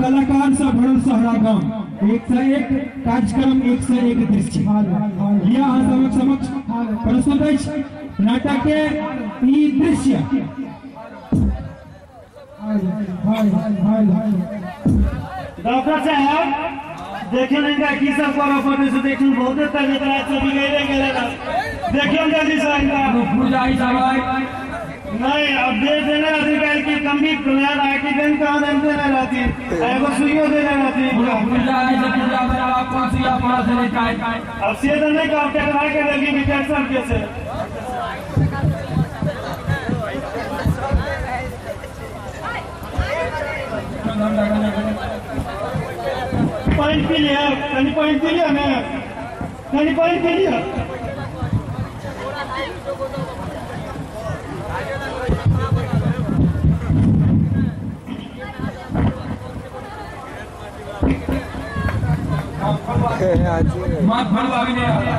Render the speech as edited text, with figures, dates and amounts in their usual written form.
कलाकार से भरल सहरा गांव, एक से एक कार्यक्रम, एक से एक दृश्य। यह अहाँ सबक समक्ष प्रस्तुत अछि नाटक के ई दृश्य। डॉक्टर साहब देखियो इनका की सब करऽ पड़ै से, देखियो बहुते तबियत रात से बिगड़े गेलै। देखियो जल्दी से इनका नहीं अब दे देने रहती काहे कि कमी प्लान IT bank कहाँ देने रहती, एगो सुइयो देने रहती। अब से तो नहीं कहब टकरा के देगी इंजेक्शन के से। पानी पी लिया, कहीं पानी पी लिया मैं, कहीं पानी पी लिया। माँ भरवा भी नहीं आता।